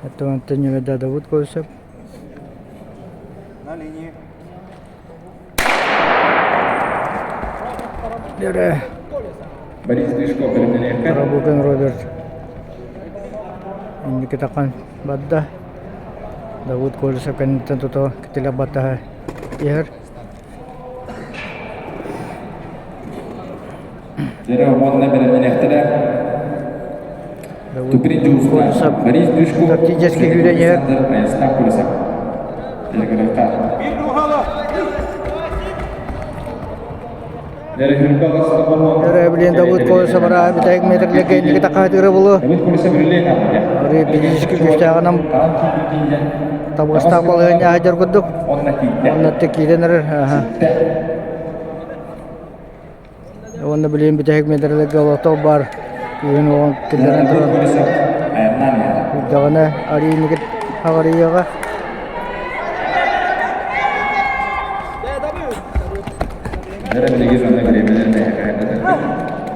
Оттон ньүмэдэ Давыд Колесов. На линии. Дөрө. Борис Движко бэлэмнэниэххэ. Рабукин Роберт. Инники тахан барда. Давыд Колесов кэнниттэн тута кителэ баттаһа иһэр. Дөрө уонна бэлэмнэниэхтэрэ. Туприн Дьулустаан, Борис Движков, Тактический күүрэн иһэр. Александр Аястаах Колесов. Телеграфтаах. Өрө билин Давыд Колесов араа бүтэһик метрлерге инники такаатыыра булу. Ары физически күүстээҕинэн табыгастаах балаһыанньа аһдьар курдук. Онно киирэн эрэр. Уонна билигин бүтэһик метрлерге олохтоох баар күүһүн уоҕун киллэрэн туран үрдэҕинэ арыйыыныгыт аҕарыйыаҕа. Билигин онно бириэмэлэр бэйэҕэ.